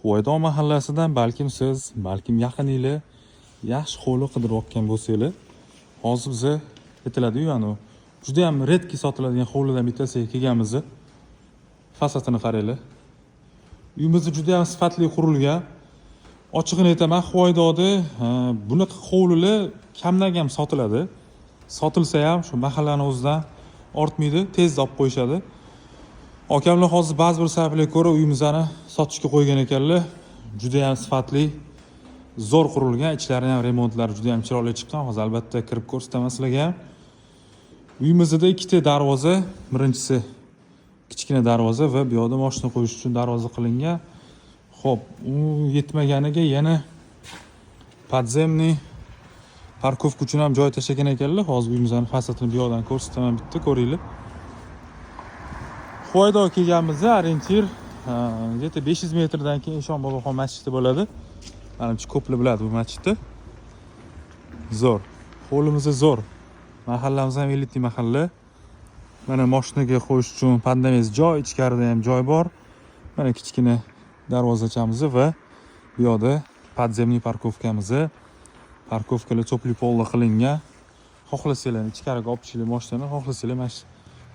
Huvaydo mahallasidan balkim siz, balkim yaqininglar yaxshi hovli qidirayotgan bo'lsanglar, hozir biza aytiladi-yu, anu juda ham редкий sotiladigan hovlidan bittasiga kelganmiz. Fasadini qaranglar. Uyimiz juda ham sifatli qurilgan. Ochig'ini aytaman, Huvaydoda bunaqa hovlilar kamdan kam sotiladi. Sotilsa ham shu mahallani o'zidan ortmaydi, tezda olib qo'yishadi. Akamlar hozir ba'zi bir sabablarga ko'ra uyimizni sotishga qo'ygan ekanlar. Juda ham sifatli, zo'r qurilgan, ichlari ham remontlari juda ham chiroyli chiqqan. Hozir albatta kirib ko'rsataman sizlarga ham. Uyimizda ikkita darvoza, birinchisi kichkina darvoza va bu yoqda mashina qo'yish uchun darvoza qilingan. Xo'p, u yetmaganiga yana подземный парковка uchun ham joy tashlagan ekanlar. Hozir uyimizni fasadini bu yoqdan ko'rsataman, bitta ko'ringlar. Huvaydo kelganimizda ориентир где-то 500 metrdan keyin Eshon Boboxon masjidi bo'ladi. Manimcha ko'plar biladi bu masjidni. Zo'r. Hovlimiz zo'r. Mahallamiz ham элитный mahalla. Mana mashinaga qo'yish uchun под навес joy, ichkarida ham joy bor. Mana kichkina darvozachamiz va bu yoqda подземный парковка miz. Парковка lar тёплый пол da qilingan. Xohlasanglar ichkariga olib tushinglar mashinani, xohlasanglar mana shu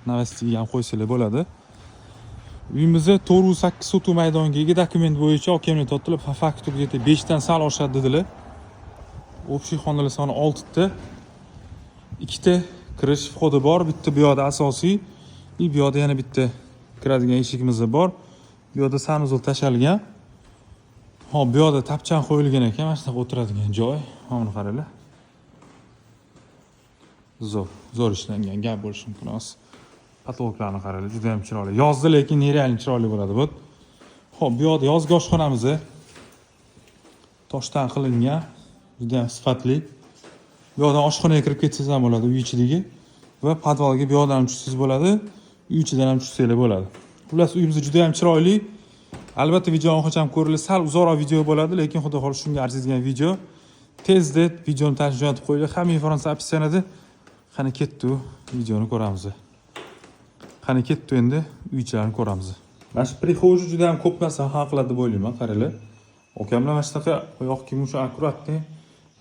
навес iga ham qo'ysanglar bo'ladi. Uyimizda 408 sotix maydonga ega, dokument bo'yicha akamlar aytyaptilar, по факту где-то 5 dan sal oshadi dedilar. Общий xonalar soni 6 ta. Ikkita kirish вход i bor, bitta bu yoqda asosiy, и bu yoqda yana bitta kiradigan eshigimiz bor. Bu yoqda санузел tashalgan. Hop, bu yoqda tapchan qo'yilgan ekan, mana shunaqa o'tiradigan joy. Mana buni qaranglar. Zo'r, zo'r ishlangan, gap bo'lishi mumkin emas. Потолок larni qaranglar, juda ham chiroyli. Yozda lekin нереально chiroyli bo'ladi bu. Xo'p, bu yoqda yozgi oshxonamiz toshdan qilingan, juda ham sifatli. Bu yoqdan oshxonaga kirib ketsangiz ham bo'ladi, uy ichidagi, va подвал ga bu yoqdan ham tushsangiz bo'ladi, uy ichidan ham tushsanglar bo'ladi. Xullas, uyimiz juda ham chiroyli. Albatta videoni oxirigacha ham ko'ringlar. Sal uzoqroq video bo'ladi, lekin xudo xohlasa shunga arziydigan video. Tezda videoni tashlab jo'natib qo'yinglar. Hamma informatsiya описание da. Qani ketdi, u videoni ko'ramiz. Qani ketdi, endi uy ichlarini ko'ramiz. Mana shu прихожий juda ham ko'p narsani hal qiladi deb o'ylayman, qaranglar. Akamlar mana shunaqa oyoq kiyim uchun аккуратный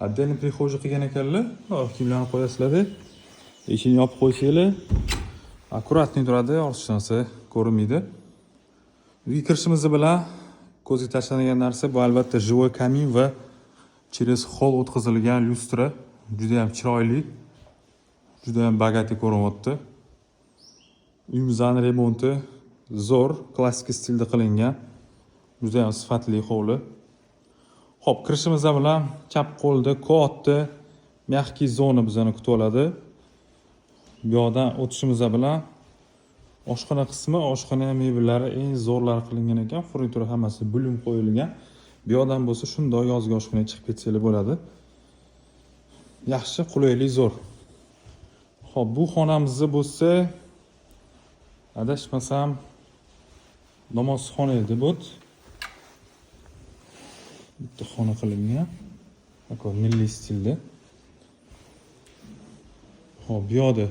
отдельный прихожий qilgan ekanlar. Oyoq kiyimlarni qo'yasizlarda, eshikni yopib qo'ysanglar, аккуратный turadi, ortiqcha narsa ko'rinmaydi. Uyga kirishimiz bilan ko'zga tashlangan narsa bu albatta живой kamin va через холл o'tkazilgan lyustra. Juda ham chiroyli, juda ham богатый ko'rinyapti. Uyimizni remonti zo'r, klassik stilda qilingan. Juda ham sifatli hovli. Xo'p, kirishimiz bilan chap qo'lda katta мягкий zona bizani kutib oladi. Bu yoqdan o'tishimiz bilan oshxona qismi, oshxona mebellari eng zo'rlari qilingan ekan. Furnitura hammasi Blum qo'yilgan. Bu yoqdan bo'lsa shundoq yozgi oshxonaga chiqib ketsanglar bo'ladi. Yaxshi, qulaylik zo'r. Xo'p, bu xonamizni bo'lsa, adashmasam, namozxona edi bu. Bitta xona qilingan. Такой milliy stilda. Xo'p, bu yoqda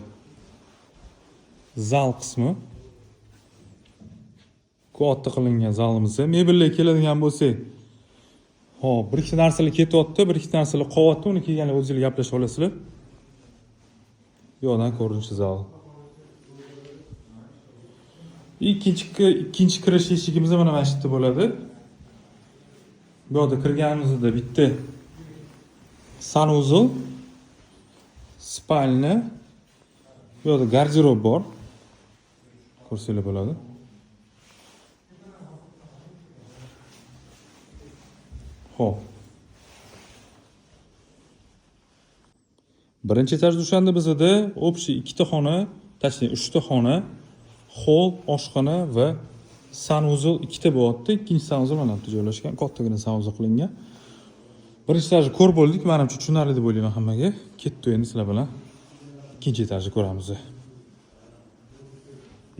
zal qismi. Katta qilingan zalimiz. Mebelga keladigan bo'lsak, xo'p, bir ikkita narsalar ketyapti, bir ikkita narsalar qolyapti, uni kelganlar o'zinglar gaplashib olasizlar. Bu yoqdan ko'rinishi zal. Ikkinchi kirish eshigimiz mana shu yerda bo'ladi. Bu yoqda kirganimizda bitta санузел, спальня, bu yoqda garderob bor. Ko'rsanglar bo'ladi. Xo'p. Birinchi etaj Dushanbe bizada общий ikkita xona, точнее uchta xona, холл, oshxona va санузел ikkita bo'lyapti. Ikkinchi санузел mana bu yerda joylashgan, kattagina санузел qilingan. Birinchi etajni ko'rib bo'ldik, manimcha tushunarli deb o'ylayman hammaga. Ketdi, endi sizlar bilan ikkinchi etajni ko'ramiz.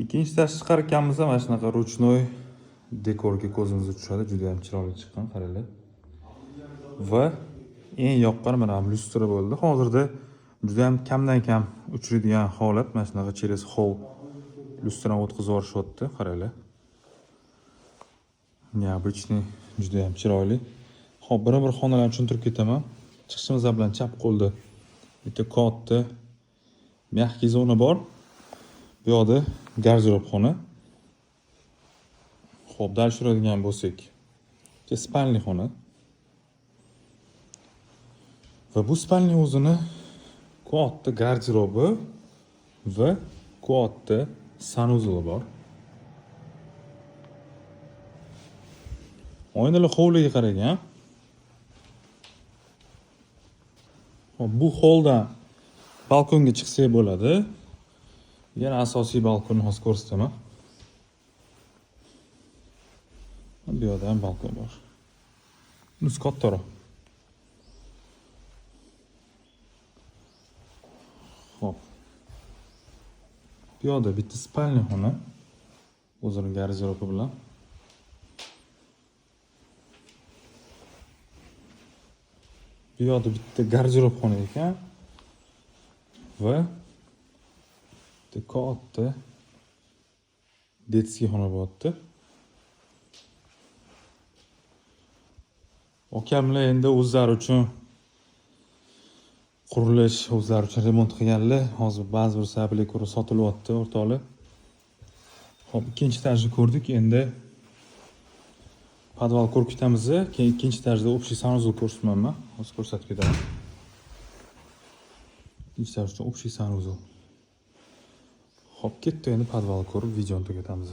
Ikkinchi etaj chiqar ekanmiz, mana shunaqa ручной dekorga ko'zimiz tushadi, juda ham chiroyli chiqqan, qaranglar. Va eng yoqqani mana bu lyustra bo'ldi. Hozirda juda ham kamdan kam uchraydigan holat, mana shunaqa через холл lyustrani o'tkazib yuborishyapti, qaranglar. Необычный, juda ham chiroyli. Xo'p, bir-bir xonalarni tushuntirib ketaman. Chiqishimiz bilan chap qo'lda bitta katta мягкий zona bor. Bu yoqda garderob xona. Xo'p, дальше yuradigan bo'lsak, bitta спальный xona. Va bu спальный o'zini katta garderobi va katta санузел i bor. Oynalar hovliga qaragan. Xo'p, bu holdan balkonga chiqsak bo'ladi. Yana asosiy balkonni hozir ko'rsataman. Bu yoqda ham balkon bor. Bunisi kattaroq. Xo'p. Bu yoqda bitta спальный xona o'zini garderobi bilan. Bu yoqda bitta garderob xona ekan va bitta katta детский xona bo'lyapti. Okamlar endi o'zlari uchun qurilish, o'zlari uchun remont qilganlar. Hozir ba'zi bir sabablarga ko'ra sotilyapti, o'rtoqlar. Xo'p, ikkinchi etajni ko'rdik. Endi podval ko'rib ketamiz. Keyin ikkinchi etajda общий санузел ko'rsatman man. Hozir ko'rsatib ketaman. Ikkinchi etajda общий санузел. Xo'p, ketdi, endi podval ko'rib videoni tugatamiz.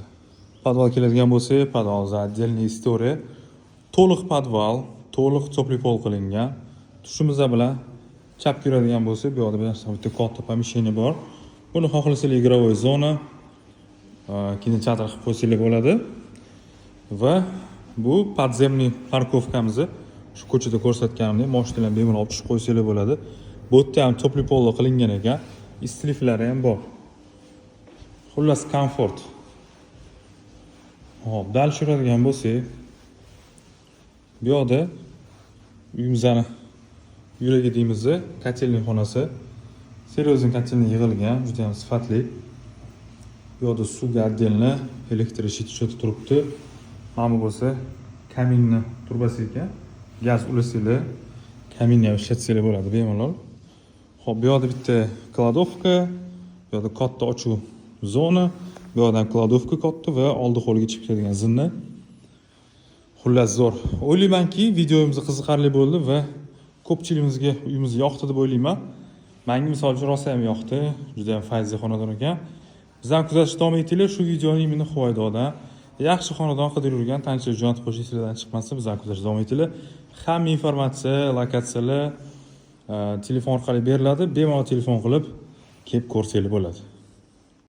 Podval keladigan bo'lsak, podval за отдельная история. To'liq podval, to'liq тёплый pol qilingan. Tushimiz bilan chap yuradigan bo'lsak, bu yoqda bitta katta помещение bor. Buni xohlasanglar игровой zona, kinoteatr qilib qo'ysanglar bo'ladi. Va bu подземный parkovkamizni shu ko'chada ko'rsatganimdek mashinalarni bemalol olib tushib qo'ysanglar bo'ladi. Bu yerda ham тёплый pol qilingan ekan, istiliflari ham bor. Xullas, komfort. Xo'p, дальше yuradigan bo'lsak, bu yoqda uyimizni yuragi deymiz, котельный xonasi. Серьезный котельный yig'ilgan, juda ham sifatli. Bu yoqda suvga отдельно elektr щит turibdi. Mana bu bo'lsa kaminni trubasi ekan. Gaz ulasanglar, kaminni ham ishlatsanglar bo'ladi bemalol. Xo'p, bu yoqda bitta кладовка, bu yoqda katta ochuv zona, bu yoqdan кладовка katta va oldi hovliga chiqib ketadigan zina. Xullas, zo'r. O'ylaymanki, videomiz qiziqarli bo'ldi va ko'pchiligimizga uyimiz yoqdi deb o'ylayman. Menga misol uchun rosa ham yoqdi. Juda ham fayzli xonadon ekan. Bizdan kuzatishda davom etinglar. Shu videoni imini Huvaydodan yaxshi xonadon qidirib yurgan tanishlar jo'natib qo'yish esinglardan chiqmasin. Bizdan kuzatishda davom etinglar. Hamma informatsiya, lokatsiyalar telefon orqali beriladi. Bemalol telefon qilib kelib ko'rsanglar bo'ladi.